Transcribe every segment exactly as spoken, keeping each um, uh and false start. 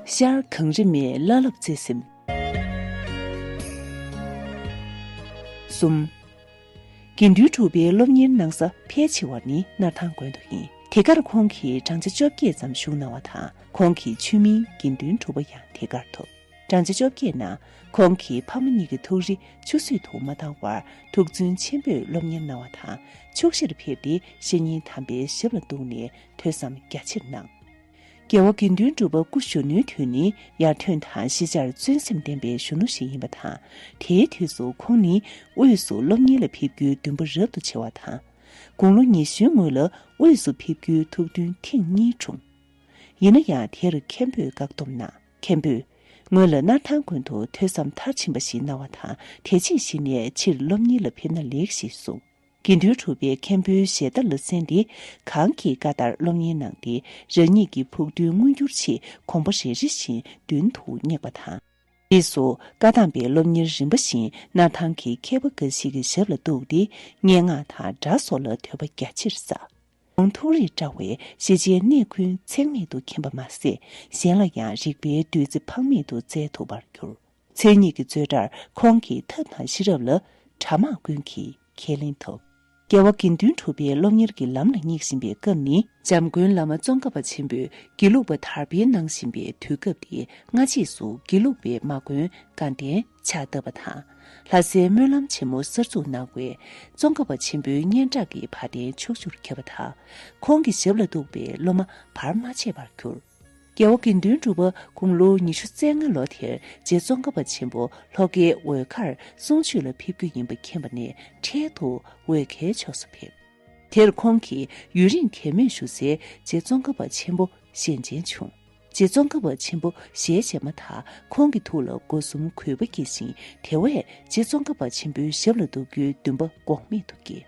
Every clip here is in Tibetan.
ཤར་གངས་རི་སྨད་བླ་རླབས་རྩེ་གཟིམ། གསུམ། དགེ་འདུན་གྲུབ་པའི་སློབ་གཉེར་གནང་ས་ཕལ་ཆེ་བ་ནི་སྣར་ཐང་དགོན་དུ་ཡིན། དེ་གར་ཁོང་གིས་བགྲང་བྱ་བཅོ་བརྒྱད་ཙམ་བཞུགས་གནང་བ་དང་། ཁོང་གི་ཆོས་མིང་དགེ་འདུན་གྲུབ་པ་ཡང་དེ་གར་ཐོབ། བགྲང་བྱ་བཅོ་བརྒྱད་ནང་ཁོང་གི་ཕ་མ་གཉིས་ཀྱི་ཐུགས་རེ་ཆུད་ཟོས་དུ་མ་བཏང་བར་ཐུགས་བརྩོན་ཆེན་པོས་སློབ་གཉེར་གནང་བ་དང་། ཕྱོགས་བཞིར་ཕེབས་ཏེ་བཤེས་གཉེན་དམ་པའི་ཞབས་ལ་གཏུགས་ནས་ཐོས་བསམ་རྒྱ་ཆེར་གནང་། རྒྱལ་བ་དགེ་འདུན་གྲུབ་པ་སྐུ་གཞོན་ནུའི་དུས་ནི་ཡར་ཐོན་དང་ཤེས་བྱར་བརྩོན་སེམས་ལྡན་པའི་གཞོན་ནུ་ཞིག་ཡིན་པ་དང་། དེའི་དུས་སུ་ཁོང་ནི་དབུས་སུ་སློབ་གཉེར་ལ་ཕེབས་རྒྱུའི་འདུན་པ་རབ་ཏུ་ཆེ་བ་དང་། དགུང་ལོ་ཉི་ཤུའི་སྔོན་ལ་དབུས་སུ་ཕེབས་རྒྱུའི་ཐུགས་འདུན་ཐེངས་གཉིས་འཁྲུངས། ཡིན་ན་ཡང་དེར་མཁན་པོས་བཀག་སྡོམ་གནང་། མཁན་པོས་སྔོན་ལ་སྣར་ཐང་དགོན་དུ་ཐོས་བསམ་མཐར་ཕྱིན་པ་ཞིག་གནང་བ་དང་། དེ་རྗེས་གཞི་ནས་ཕྱིར་སློབ་གཉེར་ལ་ཕེབས་ན་ལེགས་ཞེས་གསུངས། དགེ་འདུན་གྲུབ་པས་མཁན་པོའི་ཞལ་ཏ་ལ་གསན་ཏེ། གང་གི་བཀའ་ལྟར་སློབ་གཉེར་གནང་སྟེ། རང་ཉིད་ཀྱི་ཕུགས་འདུན་མངོན་འགྱུར་ཆེད་དགོངས་པ་རེ་རེ་བཞིན་མདུན་དུ་བསྙེགས་པ་དང་། རྗེས་སུ་བཀའ་གདམས་པའི་སློབ་གཉེར་རིམ་པ་བཞིན་སྣར་ཐང་གི་མཁས་པ་འགའ་ཞིག་གི་ཞབས་ལ་གཏུགས་ཏེ། སྙན་ངག་དང་སྒྲ་སོགས་ལ་དད་པ་རྒྱ་ཆེར་བསགས། ཁོང་ཐུགས་རིག་བཀྲ་བས་ཤེས་བྱའི་གནས་ཀུན་ཚེགས་མེད་དུ་མཁྱེན་པ་མ་ཟད། གཞན་ལ་ཡང་རིག་པའི་བདུད་རྩི་ཕངས་མེད་དུ་སྩལ་ཐུབ་པར་གྱུར། མཚན་ཉིད་ཀྱི་རྩོད་གྲྭར་ཁོང་གིས་ཐབས་དང་ཤེས་རབ་ལ་གྲྭ་དམངས་ཀུན་གྱིས་ཁས་ལེན་ཐོབ། རྒྱལ་བ་དགེ་འདུན་གྲུབ་པའི་སློབ་གཉེར་གྱི་ལམ་ལ་བསྙེགས་བཞིན་པའི་སྐབས་ནི། འཇམ་མགོན་བླ་མ་ཙོང་ཁ་པ་ཆེན་པོས་དགེ་ལུགས་པ་དར་སྤེལ་གནང་བཞིན་པའི་དུས་སྐབས་དེའི་སྔ་རྗེས་སུ་དགེ་ལུགས་པའི་དམག་དཔོན་དགའ་ལྡན་ཕྱག་བཏབ་པ་དང་། ལྷ་སའི་སྨོན་ལམ་ཆེན་མོ་གསར་འཛུགས་གནང་བས། ཙོང་ཁ་པ་ཆེན་པོའི་སྙན་གྲགས་ཀྱི་བ་དན་ཕྱོགས་བཅུར་ཁྱབ་པ་དང་། ཁོང་གི་ཞབས་ལ་གཏུགས་པའི་སློབ་མ་བར་མ་ཆད་པར་གྱུར། རྒྱལ་བ་དགེ་འདུན་གྲུབ་པ་དགུང་ལོ་ཉི་ཤུ་རྩ་ལྔ་ལོ་དེར་རྗེ་ཙོང་ཁ་པ་ཆེན་པོ་ལྷོ་ཁའི་འོལ་ཁར་གསུང་ཆོས་ལ་ཕེབས་རྒྱུ་ཡིན་པ་མཁྱེན་པ་ནས། འཕྲལ་དུ་འོལ་ཁའི་ཕྱོགས་སུ་ཕེབས། དེར་ཁོང་གིས་ཡུན་རིང་གད་མོས་ཞུ་སའི་རྗེ་ཙོང་ཁ་པ་ཆེན་པོ་ཞལ་མཇལ་བྱུང་། རྗེ་ཙོང་ཁ་པ་ཆེན་པོ་ཞལ་མཇལ་མ་ཐག་ཁོང་གི་ཐུགས་ལ་སྒོ་གསུམ་གུས་པ་སྐྱེས་ཤིང་། དེ་བས་རྗེ་ཙོང་ཁ་པ་ཆེན་པོའི་ཞབས་ལ་གཏུགས་རྒྱུའི་འདུན་པ་འགོག་མེད་དུ་སྐྱེས།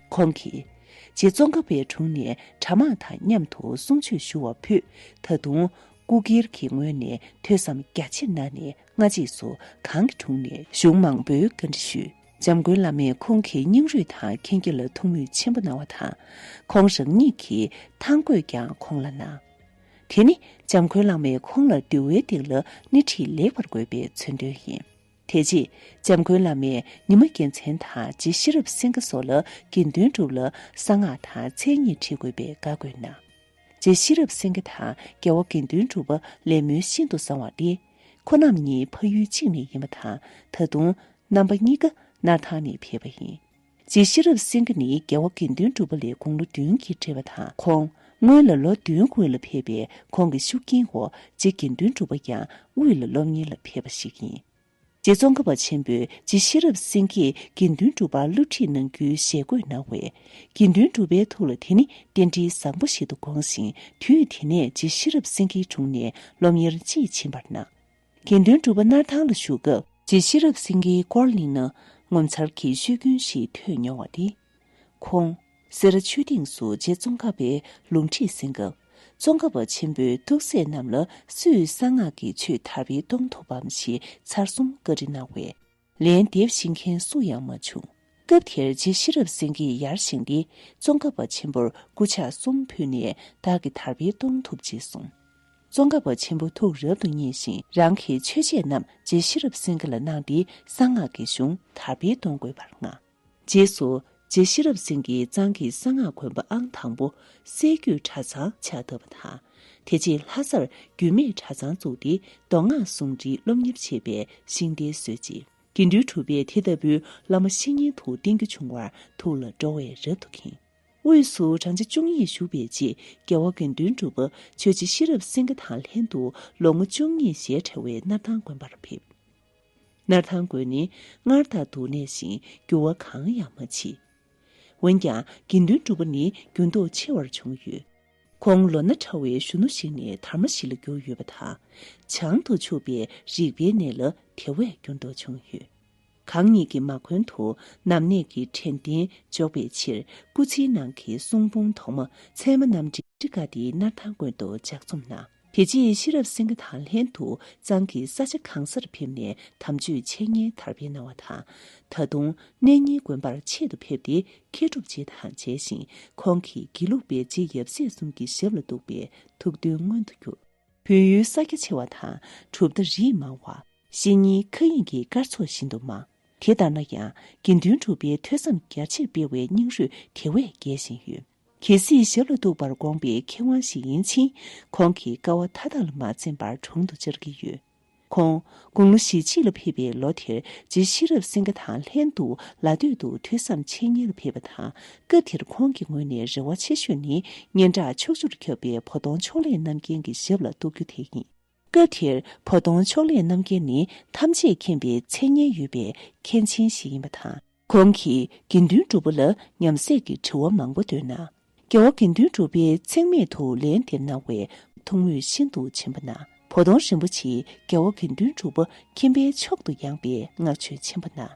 ཁོང་གིས། རྗེ་ཙོང་ཁ་པའི་དྲུང་ནས་གྲྭ་དམངས་དང་མཉམ་དུ་གསུང་ཆོས་ཞུ་བར་ཕུད། ད་དུང་སྐུ་སྒེར་གྱི་ངོས་ནས་ཐོས་བསམ་རྒྱ་ཆེར་གནང་ནས། སྔ་རྗེས་སུ་གང་གི་དྲུང་ནས་གཞུང་མང་པོའི་བཀའ་འདྲི་ཞུས། འཇམ་མགོན་བླ་མས་ཁོང་གི་སྙིང་རུས་དང་མཁྱེན་རྒྱ་ལ་ཐུགས་མོས་ཆེན་པོ་གནང་བ་དང་། ཁོང་རང་ཉིད་ཀྱི་ཐང་རྒོད་ཀྱང་ཁོང་ལ་གནང་། དེ་ནི་འཇམ་མགོན་བླ་མས་ཁོང་ལ་འདུལ་བའི་སྟེང་ལ་སྣེ་ཁྲིད་ལེགས་པར་དགོས་པའི་མཚོན་དོན་ཡིན། དེ་རྗེས་འཇམ་མགོན་བླ་མས་ཉི་མ་རྒྱལ་མཚན་དང་རྗེ་ཤེས་རབ་སེང་གེ་སོགས་ལ་དགེ་འདུན་གྲུབ་ལ་གསང་སྔགས་དང་མཚན་ཉིད་ཁྲིད་དགོས་པའི་བཀའ་བསྒོས་གནང་། རྗེ་ཤེས་རབ་སེང་གེ་དང་རྒྱལ་བ་དགེ་འདུན་གྲུབ་པ་ལས་སྨོན་ཤིན་ཏུ་བཟང་བ་སྟེ། ཁོ་རྣམ་གཉིས་ཕ་ཡུལ་གཅིག་ནས་ཡིན་པ་དང་། ད་དུང་རྣམ་པ་གཉིས་ཀ་སྣར་ཐང་ནས་ཕེབས་པ་ཡིན། རྗེ་ཤེས་རབ་སེང་གེ་ནི་རྒྱལ་བ་དགེ་འདུན་གྲུབ་པ་ལས་དགུང་ལོ་བདུན་གྱིས་བགྲེས་པ་དང་། ཁོང་སྔོན་ལ་ལོ་བདུན་སྔོན་ལ་ཕེབས་པའི་ཁོང་གི་ཤུགས་རྐྱེན་འོག་རྗེ་དགེ་འདུན་གྲུབ་པ་ཡང་དབུས་ལ་སློབ་གཉེར་ལ་ཕེབས་པ་ཞིག་ཡིན། རྗེ་ཙོང་ཁ་པ་ཆེན་པོས་རྗེ་ཤེས་རབ་སེང་གེས་དགེ་འདུན་གྲུབ་པར་སློབ་ཁྲིད་གནང་རྒྱུའི་ཞལ་བཀོད་གནང་བས། དགེ་འདུན་གྲུབ་པའི་ཐུགས་ལ་དེ་ནི་རྟེན་འབྲེལ་བཟང་པོ་ཞིག་ཏུ་དགོངས་ཤིང་། དུས་དེ་ནས་རྗེ་ཤེས་རབ་སེང་གེའི་དྲུང་ནས་སློབ་གཉེར་དཔྱིས་ཕྱིན་པར་གནང་། དགེ་འདུན་གྲུབ་པ་སྣར་ཐང་ལ་བཞུགས་སྐབས། རྗེ་ཤེས་རབ་སེང་གེའི་སྐོར་གླེང་ན་ངོ་མཚར་གྱི་ཤོད་རྒྱུན་ཞིག་ཐོས་མྱོང་བ་སྟེ། ཁོང་སེ་ར་ཆོས་སྡིངས་སུ་རྗེ་ཙོང་ཁ་པའི་ལུང་ཁྲིད་གསན་སྐབས། ཙོང་ཁ་པ་ཆེན་པོས་ཐུགས་སྲས་རྣམས་ལ་སུས་གསང་སྔགས་ཀྱི་ཆོས་དར་སྤེལ་གཏོང་ཐུབ་བམ་ཞེས་ཚར་གསུམ་བཀའ་འདྲི་གནང་བས། ལན་འདེབས་ཤེས་མཁན་སུ་ཡང་མ་བྱུང་། སྐབས་དེར་རྗེ་ཤེས་རབ་སེང་གེ་ཡར་བཞེངས་ཏེ། ཙོང་ཁ་པ་ཆེན་པོར་སྐུ་ཕྱག་གསུམ་ཕུལ་ནས། བདག་གིས་དར་སྤེལ་གཏོང་ཐུབ་ཅེས་གསུངས། ཙོང་ཁ་པ་ཆེན་པོ་ཐུགས་རབ་ཏུ་མཉེས་ཤིང་། རང་གི་མཆོད་ཆས་རྣམས་རྗེ་ཤེས་རབ་སེང་གེ་ལ་གནང་སྟེ། གསང་སྔགས་ཀྱི་གཞུང་དར་སྤེལ་གཏོང་དགོས་པར་མངགས། རྗེས་སུ་རྗེ་ཤེས་རབ་སེང་གེས་གཙང་གི་གསང་སྔགས་དགོན་པ་ཨང་དང་པོ་སྲས་རྒྱུད་གྲྭ་ཚང་ཕྱག་བཏབ་པ་དང་། དེ་རྗེས་ལྷ་སར་རྒྱུད་སྨད་གྲྭ་ཚང་བཙུགས་ཏེ། མདོ་སྔགས་ཟུང་འབྲེལ་སློབ་གཉེར་བྱེད་པའི་ཤིང་རྟའི་སྲོལ་འབྱེད། དགེ་འདུན་གྲུབ་པས་དེ་ལྟ་བུའི་བླ་མ་བཤེས་གཉེན་དུ་བསྟེན་རྒྱུ་བྱུང་བར་ཐུགས་ལ་སྤྲོ་བས་རབ་ཏུ་ཁེངས། དབུས་སུ་བགྲང་བྱ་བཅུ་གཉིས་བཞུགས་པའི་རྗེས། རྒྱལ་བ་དགེ་འདུན་གྲུབ་པ་ཆོས་རྗེ་ཤེས་རབ་སེང་གེ་དང་ལྷན་དུ་ལོ་ངོ་བཅུ་གཉིས་ཞལ་བྲལ་བའི་སྣར་ཐང་དགོན་པར་ཕེབས། སྣར་ཐང་དགོན་ནི་སྔར་དང་བསྡུར་ནས་ཤིང་འགྱུར་བ་གང་ཡང་མ་མཆིས། འོན་ཀྱང་དགེ་འདུན་གྲུབ་པ་ནི་འགྱུར་ལྡོག་ཆེ་བར་བྱུང་ཡོད། ཁོང་ལོ་ན་ཕྲ་བའི་གཞོན་ནུ་ཞིག་ནས་དར་མ་ཞིག་ལ་གྱུར་ཡོད་པ་དང་། བྱང་དུ་ཕྱོགས་པའི་རིག་པའི་གནས་ལ་དེ་བས་འགྱུར་ལྡོག་བྱུང་ཡོད། གང་ཉིད་ཀྱི་མ་དགོན་དུ་ནམ་གནས་ཀྱི་དྲན་རྟེན་འཇོག་པའི་ཕྱིར། སྐུ་ཚེའི་ནང་གི་གསུང་འབུམ་དོག་མ་ཚད་མ་རྣམ་འགྲེལ་ཁྲི་ཀ་དེ་སྣར་ཐང་དགོན་དུ་ལྗགས་རྩོམ་གནང་། དེ་རྗེས་ཤེས་རབ་སེང་གེ་དང་ལྷན་དུ་གཙང་གི་ས་ཆ་གང་སར་ཕེབས་ནས་དམ་ཆོས་འཆད་ཉན་དར་སྤེལ་གནང་བ་དང་། ད་དུང་གནས་རྙིང་དགོན་པར་ཆེད་དུ་ཕེབས་ཏེ། མཁས་གྲུབ་རྗེ་དང་མཇལ་ཞིང་། ཁོང་གིས་དགེ་ལུགས་པའི་རྗེ་ཡབ་སྲས་གསུམ་གྱི་ཞབས་ལ་གཏུགས་པའི་ཐུགས་འདུན་མངོན་དུ་གྱུར། བོད་ཡུལ་ས་རྒྱ་ཆེ་བ་དང་གྲུབ་མཐའ་རིས་མང་བ། བཤེས་གཉེན་མཁའ་དབྱིངས་ཀྱི་སྐར་ཚོགས་བཞིན་དུ་མང་། དེ་ལྟར་ན་ཡང་དགེ་འདུན་གྲུབ་པའི་ཐོས་བསམ་རྒྱ་ཆེར་སྤེལ་བའི་སྙིང་རུས་དེ་བས་རྒྱས་བཞིན་ཡོད། གལ་སྲིད་ཞབས་ལ་གཏུགས་པར་དགོངས་པའི་མཁས་དབང་ཞིག་ཡིན་ཕྱིན། ཁོང་གིས་དཀའ་བ་མཐའ་དག་ལ་མ་འཛེམས་པར་དྲུང་དུ་བཅར་གྱི་ཡོད། ཁོང་དགུང་ལོ་བཞི་བཅུ་ལ་ཕེབས་པའི་ལོ་དེར་རྗེ་ཤེས་རབ་སེང་གེ་དང་ལྷན་དུ་ལ་སྟོད་དུ་ཐོས་བསམ་འཆད་ཉན་ལ་ཕེབས་པ་དང་། སྐབས་དེར་ཁོང་གི་ངོས་ནས་རེ་བ་ཆེ་ཤོས་ནི་སྙན་གྲགས་ཕྱོགས་བཅུར་ཁྱབ་པའི་བོ་དོང་ཕྱོགས་ལས་རྣམ་རྒྱལ་གྱི་ཞབས་ལ་གཏུགས་རྒྱུ་དེ་ཡིན། སྐབས་དེར་བོ་དོང་ཕྱོགས་ལས་རྣམ་རྒྱལ་ནི་ཐམས་ཅད་མཁྱེན་པའི་མཚན་སྙན་ཡོད་པའི་མཁན་ཆེན་ཞིག་ཡིན་པ་དང་། ཁོང་གིས་དགེ་འདུན་གྲུབ་པ་ལ་ཉམས་སད་ཀྱི་དྲི་བ་མང་པོ་བཏོན་ན། རྒྱལ་བ་དགེ་འདུན་གྲུབ་པས་ཚེགས་མེད་དུ་ལན་འདེབས་གནང་བས་ཐུགས་མོས་ཤིན་ཏུ་ཆེན་པོ་གནང་། བོ་དོང་རིན་པོ་ཆེས་རྒྱལ་བ་དགེ་འདུན་གྲུབ་པ་མཁྱེན་པའི་མཆོག་ཏུ་ཡངས་པའི་བསྔགས་བརྗོད་ཆེན་པོ་གནང་།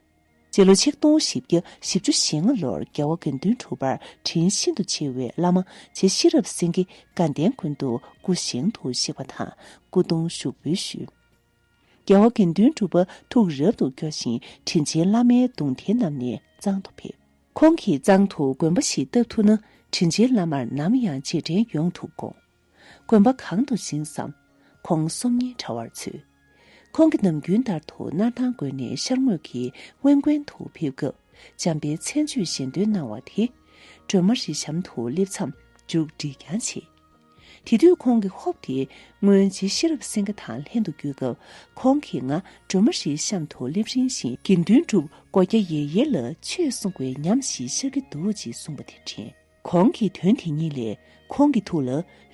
རྗེ་ལོ་ཆིག་སྟོང་བཞི་བརྒྱ་བཞི་བཅུ་ཞེ་ལྔ་ལོར་རྒྱལ་བ་དགེ་འདུན་གྲུབ་པར་དྲིན་ཤིན་ཏུ་ཆེ་བའི་བླ་མ་རྗེ་ཤེས་རབ་སེང་གེ་དགའ་ལྡན་དགོན་དུ་སྐུ་བཞེངས་དུ་གཤེགས་པ་དང་སྐུ་གདུང་ཞུགས་འབུལ་ཞུས། རྒྱལ་བ་དགེ་འདུན་གྲུབ་པ་ཐུགས་རབ་ཏུ་སྐྱོ་ཞིང་དྲིན་ཆེན་བླ་མའི་གདུང་རྟེན་བསྣམས་ནས་གཙང་དུ་ཕེབས། ཁོང་གིས་གཙང་དུ་དགོན་པ་ཞིག་བཏབ་ཐུབ་ན་དྲིན་ཆེན་བླ་མར་ནམ་ཡང་རྗེས་དྲན་ཡོང་ཐུབ་དགོངས། དགོན་པ་གང་དུ་བཞེངས་སམ། ཁོང་སོམ་ཉི་དྲ་བར་འཚོལ། ཁོང་གི་ནམ་རྒྱུན་ལྟར་དུ་སྣར་ཐང་དགོན་ནས་ཤར་ངོས་ཀྱི་དབེན་དགོན་དུ་ཕེབས་སྐབས་འཇམ་དཔལ་མཚན་བརྗོད་ཞལ་འདོན་གནང་བ་དེ་སྒྲོལ་མ་རི་གཤམ་དུ་སླེབས་མཚམས་མཇུག་སྒྲིལ་ཀྱང་བྱེད། དེ་དུས་ཁོང་གི་ཧོབ་དེ་སྔོན་རྗེ་ཤེས་རབ་སེང་གེ་དང་ལྷན་དུ་འགྱོད་སྐབས་ཁོང་གིས་ང་སྒྲོལ་མ་རིའི་གཤམ་དུ་སླེབས་རན་ཞིང་དགེ་འདུན་གྲུབ་སྒོ་རྒྱ་ཡེ་ཡེ་ལ་ཆོས་གསུང་བའི་ཉམས་ཤིག་ཤར་གྱི་འདུག་ཅེས་གསུངས་པ་དེ་དྲན། ཁོང་གིས་དོན་དེ་ཉིད་ལས་ཁོང་གི་ཐུགས་ལ་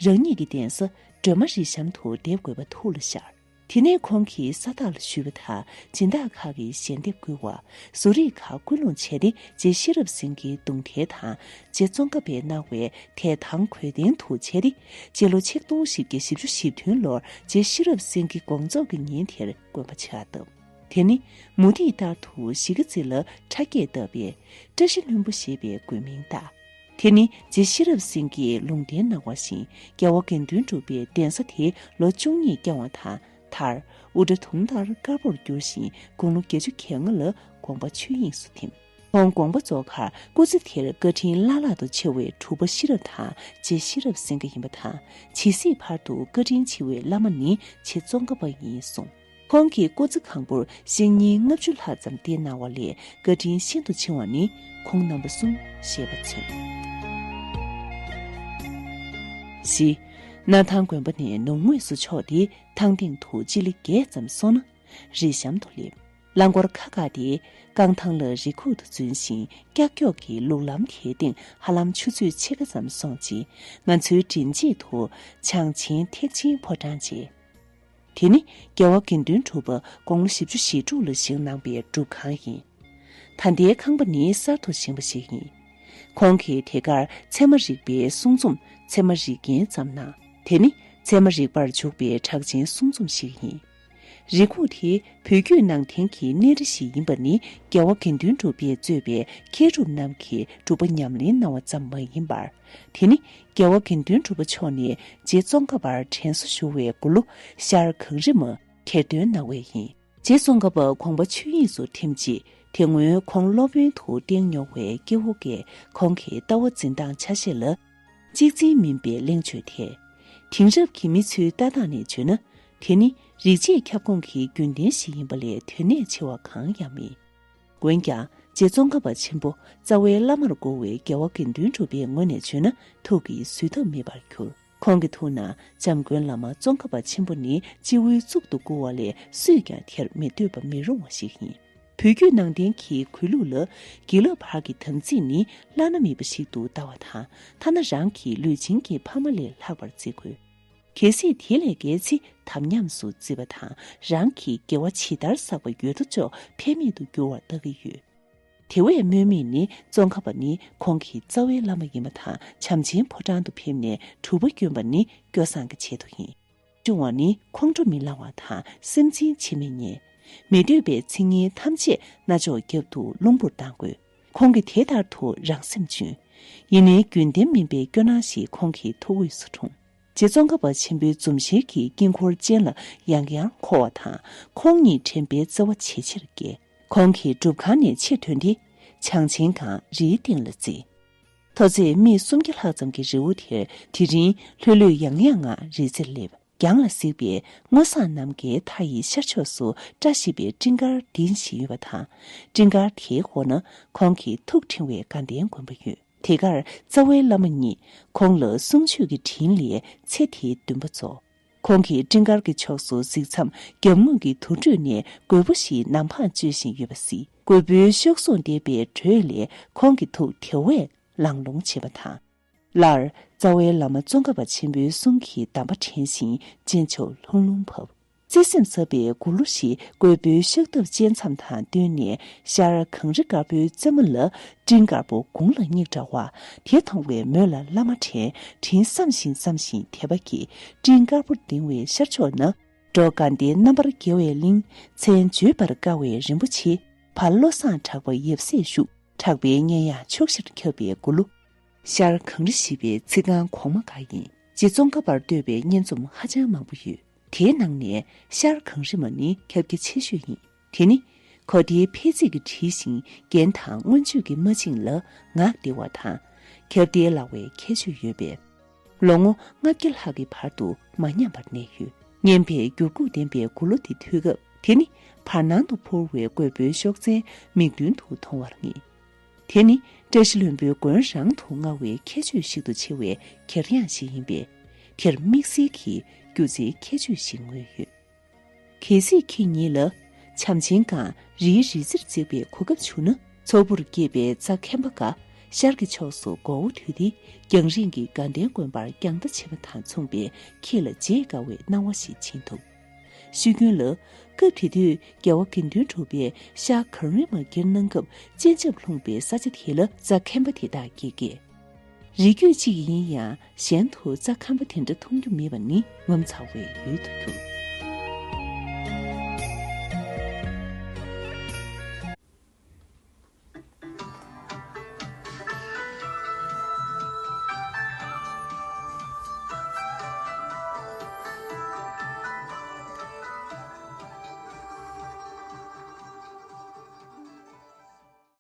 རང་ཉིད་ཀྱི་གདན་ས་སྒྲོལ་མ་རིའི་གཤམ་དུ་འདེབས་དགོས་པ་ཐུགས་ལ་ཤར། དེ་ནས་ཁོང་གིས་ས་བདག་ལ་ཞུས་པ་དང་སྦྱིན་བདག་ཁག་གིས་ཞལ་འདེབས་བསྐུལ་བ། བཟོ་རིག་ཁག་ཀུན་སློང་བྱས་ཏེ་རྗེ་ཤེས་རབ་སེང་གེའི་གདུང་ཐལ་དང་རྗེ་ཙོང་ཁ་པས་གནང་བའི་ཐལ་ཐང་གོས་སྟེང་དུ་བྱས་ཏེ་རྗེ་ལོ་ཆིག་སྟོང་བཞི་བརྒྱ་བཞི་བཅུ་ཞེ་བདུན་ལོར་རྗེ་ཤེས་རབ་སེང་གེ་དགོངས་རྫོགས་ཀྱི་ཉིན་དེར་དགོན་པ་ཕྱག་བཏབ། དེ་ནི་མུ་ཏིག་ལྟར་དུ་གཞིས་ཀ་རྩེ་ལ་ཁྲ་རྒྱས་བཏབ་པས་བཀྲ་ཤིས་ལྷུན་པོ་ཞེས་པའི་དགོན་མིང་བཏགས། དེ་ནི་རྗེ་ཤེས་རབ་སེང་གེས་ལུང་བསྟན་གནང་བ་བཞིན་རྒྱལ་བ་དགེ་འདུན་གྲུབ་པའི་གདན་ས་དེ་ལོ་བཅུ་གཉིས་བསྐྱངས་བ་དང་མཐར་དབུ་སྐྲ་དུང་ལྟར་དཀར་པོར་གྱུར་ཞིང་དགུང་ལོ་བརྒྱད་ཅུ་གྱ་ལྔ་ལ་དགོངས་པ་ཆོས་དབྱིངས་སུ་ཐིམ། ཁོང་དགོངས་པ་རྫོགས་ཁར་སྐུ་ཚེ་དེར་བཀའ་དྲིན་བླ་ལྷག་ཏུ་ཆེ་བའི་གྲུབ་པ་ཤེས་རབ་དང་རྗེ་ཤེས་རབ་སེང་གེ་ཡིན་པ་དང་ཇི་སྲིད་བར་དུ་བཀའ་དྲིན་ཆེ་བའི་བླ་མ་ནི་རྗེ་ཙོང་ཁ་པ་ཡིན་གསུངས། ཁོང་གིས་སྐུ་ཚེ་གང་པོར་བཤེས་གཉེན་ལྔ་བཅུ་ལྷག་ཙམ་བསྟེན་གནང་བ་ལས་བཀའ་དྲིན་ཤིན་ཏུ་ཆེ་བ་ནི་ཁོང་རྣམ་པ་གསུམ་ཞེས་པ་མཚོན། བཞི། སྣར་ཐང་དགོན་པ་ནས་ནུབ་ངོས་སུ་ཕྱོགས་ཏེ་ཐང་སྟེང་དུ་སྤྱི་ལེ་བརྒྱད་ཙམ་སོང་ན་རི་གཤམ་དུ་སླེབས། རླངས་འཁོར་ཁ་བཀག་སྟེ་རྐང་ཐང་ལ་རི་ཁུག་ཏུ་འཛུལ་ཞིང་ཀྱག་ཀྱོག་གི་ལུག་ལམ་དེའི་སྟེང་ཧ་ལམ་ཆུ་ཚོད་ཕྱེད་ཀ་ཙམ་སོང་རྗེས་ང་ཚོའི་མགྲིན་གཅིག་ཏུ་བྱང་ཆེན་ཐེག་ཆེན་ཕོ་བྲང་མཇལ། དེ་ནི་རྒྱལ་བ་དགེ་འདུན་གྲུབ་པ་དགུང་ལོ་བཞི་བཅུ་ཞེ་དྲུག་ལ་བཞེངས་གནང་པའི་སྒྲུབ་ཁང་ཡིན། ད་ལྟའི་ཁང་པ་ནི་གསར་དུ་བཞེངས་པ་ཞིག་ཡིན། ཁོང་གིས་དེ་གར་ཚད་མ་རིག་པའི་གསུང་རྩོམ་ཚད་མ་རིག་རྒྱན་བརྩམས་གནང་། དེ་ནི་ཚད་མ་རིག་པར་འཇུག་པའི་གྲགས་ཅན་གསུང་རྩོམ་ཞིག་ཡིན། རི་ཁུག་དེ་བོད་བརྒྱུད་ནང་བསྟན་གྱི་གནས་རི་ཞིག་ཡིན་པ་ནི་རྒྱལ་བ་དགེ་འདུན་གྲུབ་པས་གཙོས་པའི་མཁས་གྲུབ་རྣམས་ཀྱིས་སྒྲུབ་པ་ཉམས་ལེན་གནང་བ་ཙམ་མ་ཡིན་པར། དེ་ནི་རྒྱལ་བ་དགེ་འདུན་གྲུབ་པ་མཆོག་ནས་རྗེ་ཙོང་ཁ་པར་དྲན་གསོ་ཞུ་བའི་མགུར་གླུ་ཤར་གངས་རི་མ་གྱེར་འདོན་གནང་བས་ཡིན། རྗེ་ཙོང་ཁ་པ་དགོངས་པ་ཆོས་དབྱིངས་སུ་ཐིམ་རྗེས་དེ་སྔོན་ཁོང་སློབ་དཔོན་དུ་བསྟེན་མྱོང་བའི་སྐྱེ་བོ་འགས་ཁོང་གི་ལྟ་བ་འཛིན་སྟངས་ཆ་ཤས་ལ་གཅིག་མཚུངས་མིན་པའི་གླེང་བརྗོད་ཐལ། དེང་རབས་ཀྱི་མི་ཚོའི་ལྟ་སྟངས་ནས་བརྗོད་ན། དེ་ནི་རིག་བྱེད་ཁྱབ་ཁོངས་ཀྱི་རྒྱུན་ལྡན་ཞིག་ཡིན་པ་ལས་དོན་གནད་ཆེ་བ་གང་ཡང་མེད། འོན་ཀྱང་རྗེ་ཙོང་ཁ་པ་ཆེན་པོ་རྩ་བའི་བླ་མར་གོ་བའི་རྒྱལ་བ་དགེ་འདུན་གྲུབ་པའི་ངོས་ནས་བརྗོད་ན་ཐུགས་ཀྱིས་བཟོད་ཐབས་མེད་པར་གྱུར། ཁོང་གི་ཐུགས་ན་འཇམ་མགོན་བླ་མ་ཙོང་ཁ་པ་ཆེན་པོ་ནི་སྤྱི་བོའི་གཙུག་ཏུ་བཀུར་བ་ལས་སུས་ཀྱང་དེར་མི་ལྟོས་པ་མི་རུང་བ་ཞིག་ཡིན། བོད་བརྒྱུད་ནང་བསྟན་གྱི་གུས་ལུགས་ལ་དགེ་ལགས་བར་གྱི་དམ་ཚིག་ནི་བླ་ན་མེད་པ་ཞིག་ཏུ་ལྟ་བ་དང་ཐ་ན་རང་གི་ལུས་སྦྱིན་གྱི་ཕ་མ་ལས་ལྷག་པར་བརྩི་དགོས། གལ་སྲིད་དེ་ལས་བརྒལ་ཚེ་དམ་ཉམས་སུ་བརྩི་བ་དང་རང་གི་དགེ་བ་ཇི་ལྟར་བསགས་པ་ཡོད་དོ་ཅོག་ཕན་མེད་དུ་འགྱུར་བར་བལྟ་གི་ཡོད། དེ་བས་སྨོས་མེད་ནི་ཙོང་ཁ་པ་ནི་ཁོང་གི་རྩ་བའི་བླ་མ་ཡིན་པ་དང་བྱམས་ཆེན་ཕོ་བྲང་དུ་ཕེབས་ནས་སྒྲུབ་པ་བསྐྱོན་པ་ནི་སྐྱོ་བསངས་ཀྱི་ཆེད་དུ་ཡིན། བཅུ་བ་ནི་ཁོང་ཁྲོ་མི་ལང་བ་དང་སེམས་འཛིན་བྱེད་མི་ཉན། མི་འདོད་པའི་མཚན་ཉིད་ཐམས་ཅད་རྣ་ཅོག་རྒྱབ་ཏུ་རླུང་བུར་བཏང་དགོས། ཁོང་གིས་དེ་ལྟར་དུ་རང་སེམས་གཅུན། ཡིན་ནའི་རྒྱུན་ལྡན་མིན་པའི་སྐྱོ་སྣང་ཞིག་ཁོང་གི་ཐུགས་དབུས་སུ་འཁྲུངས། རྗེ་ཙོང་ཁ་པ་ཆེན་པོའི་འཛུམ་ཞལ་གྱི་དཀྱིལ་འཁོར་སྤྱན་ལ་ཡང་ཡང་འཁོར་བ་དང་ཁོང་ཉིད་དྲན་པའི་བརྩེ་བ་ཇེ་ཆེར་རྒྱས། ཁོང་གིས་སྒྲུབ་ཁང་ནས་ཕྱིར་ཐོན་ཏེ་བྱང་ཆེན་སྒང་རིའི་སྟེང་ལ་འཛེགས། མཐོ་ཚད་སྨི་སུམ་བརྒྱ་ལྷག་ཙམ་གྱི་རི་བོ་དེར་དེ་རིང་ལྷོད་ལྷོད་ཡང་ཡང་ངང་རི་རྩེར་སླེབས། རྒྱང་ལ་གཟིགས་པའི་སྔོ་བསངས་ནམ་མཁའི་མཐའ་ཡི་ཤར་ཕྱོགས་སུ་བཀྲ་ཤིས་པའི་སྤྲིན་དཀར་ལྡིང་བཞིན་ཡོད་པ་དང་། སྤྲིན་དཀར་དེའི་འོག་ན་ཁོང་གི་ཐུགས་ཕྲེང་བའི་དགའ་ལྡན་དགོན་པ་ཡོད། དེ་གར་རྩ་བའི་བླ་མ་ཉིད་ཁོང་ལ་གསུང་ཆོས་ཀྱི་དྲིན་ལས་ཚེ་དེའི་འདུན་པ་རྫོགས། ཁོང་གིས་སྤྲིན་དཀར་གྱི་ཕྱོགས་སུ་གཟིགས་མཚམས་རྒྱབ་ངོས་ཀྱི་དུར་ཁྲོད་ནས་རྒོད་པོ་ཞིག་ནམ་འཕང་གཅོད་བཞིན་ཡོད་པ་གཟིགས། རྒོད་པོའི་གཤོག་ཟུང་འདེབས་པའི་འགྲོས་ལས་ཁོང་གི་ཐུགས་དེ་བས་ལང་ལོང་བྱེད་པ་དང་། སླར་རྩ་བའི་བླ་མ་ཙོང་ཁ་པ་ཆེན་པོའི་གསུང་གི་གདམས་པ་དྲན་བཞིན་སྤྱན་ཆབ་ལྷུང་ལྷུང་བབས། བརྩེ་སེམས་ཟབ་པའི་མགུར་གླུ་ཞིག་རྒོད་པོའི་ཤག་ཐབ་བཅད་མཚམས་དང་བསྟུན་ནས་ཤར་གངས་རི་དཀར་པོའི་རྩེ་མོ་ལ་སྤྲིན་དཀར་པོ་དགུང་ལ་བསྙེགས་འདྲ་བ་དེ་མཐོང་བའི་མོད་ལ་བླ་མ་དྲན་དྲིན་བསམ་བཞིན་བསམ་བཞིན་དད་པ་གྱིས་སྤྲིན་དཀར་པོ་ལྡིང་བའི་ཤར་ཕྱོགས་ན་འགྲོ་དགའ་ལྡན་རྣམ་པར་རྒྱལ་བའི་གླིང་མཚན་བརྗོད་པར་དཀའ་བའི་རིན་པོ་ཆེ་བར་བློ་བཟང་གྲགས་པ་ཡབ་སྲས་བཞུགས། གྲགས་པའི་སྙན་དབྱངས་ཕྱོགས་བཞིར་ཁྱབ་པའི་མགུར་གླུ། ཤར་གངས་རི་བཞི་པའི་ཚིག་རྐང་གོང་མ་འགའ་ཡིན། རྗེ་ཙོང་ཁ་པར་བསྟོད་པའི་སྙན་རྩོམ་ཧ་ཅང་མང་པོ་ཡོད། དེའི་ནང་ནས་ཤར་གངས་རི་མ་ནི་ཁྱབ་རྒྱ་ཆེ་ཤོས་ཡིན། དེ་ནི་གོ་བདེའི་ཕལ་ཚིག་གིས་བྲིས་ཤིང་རྒྱན་དང་མངོན་བརྗོད་ཀྱིས་མ་བཅིངས་ལ་ངག་བདེ་བ་དང་། ཁྱབ་བརྡལ་སླ་བའི་ཁྱད་ཆོས་ཡོད་པས། ལོ་ངོ་ལྔ་བརྒྱ་ལྷག་གི་བར་དུ་མ་ཉམས་པར་གནས་ཡོད། སྙན་པའི་འགྱུར་ཁུག་ལྡན་པའི་མགུར་གླུ་འདི་ཐོས་སྐབས་དེ་ནི་བར་སྣང་དུ་འཕུར་བའི་རྒོད་པོའི་གཤོག་རྩལ་མིག་མདུན་དུ་མཐོང་བར་ངེས། དེ་ནི་བཀྲ་ཤིས་ལྷུན་པོའི་དགོན་རང་དུ་མངའ་བའི་ཁྱད་ཆོས་ཤིག་ཏུ་ཆེ་བའི་གྱེར་དབྱངས་ཤིག་ཡིན་པས། དེར་དམིགས་བསལ་གྱི་སྒྱུ་རྩལ་ཁྱད་ཆོས་ཤིག་མངོན་ཡོད། གལ་སྲིད་ཁྱེད་ཉིད་ལ་བྱམས་ཆེན་སྒང་རིའི་རི་རྩེར་འཛེགས་པའི་གོ་སྐབས་བྱུང་ན། མཚོ་བུར་སྐྱེས་པའི་རྩྭ་ཁན་པ་འགའ་ཤར་གྱི་ཕྱོགས་སུ་མགོ་བོ་དུད་དེ་རྒྱང་རིང་གི་དགའ་ལྡན་དགོན་པར་རྒྱང་ལྟ་བྱེད་པ་དང་མཚུངས་པའི་ཁྱེད་ལ་བརྗེད་དཀའ་བའི་སྣང་བ་ཞིག་བྱིན་ཐུབ། ཤོད་རྒྱུན་ལ། སྐབས་དེ་དུས་རྒྱལ་བ་དགེ་འདུན་གྲུབ་པས་ཤར་གངས་རི་མ་སྒེར་གནང་སྐབས་སྤྱན་ཆབ་ལྷུང་བའི་ས་ཆ་དེ་ལ་རྩྭ་ཁན་པ་དེ་དག་སྐྱེས་སྐད། རི་རྒྱུད་གཅིག་ཡིན་ཡང་གཞན་དུ་རྩྭ་ཁན་པ་དེ་འདྲ་མཐོང་རྒྱུ་མེད་པ་ནི་ངོ་མཚར་བའི་ཡུལ་དུ་གྱུར།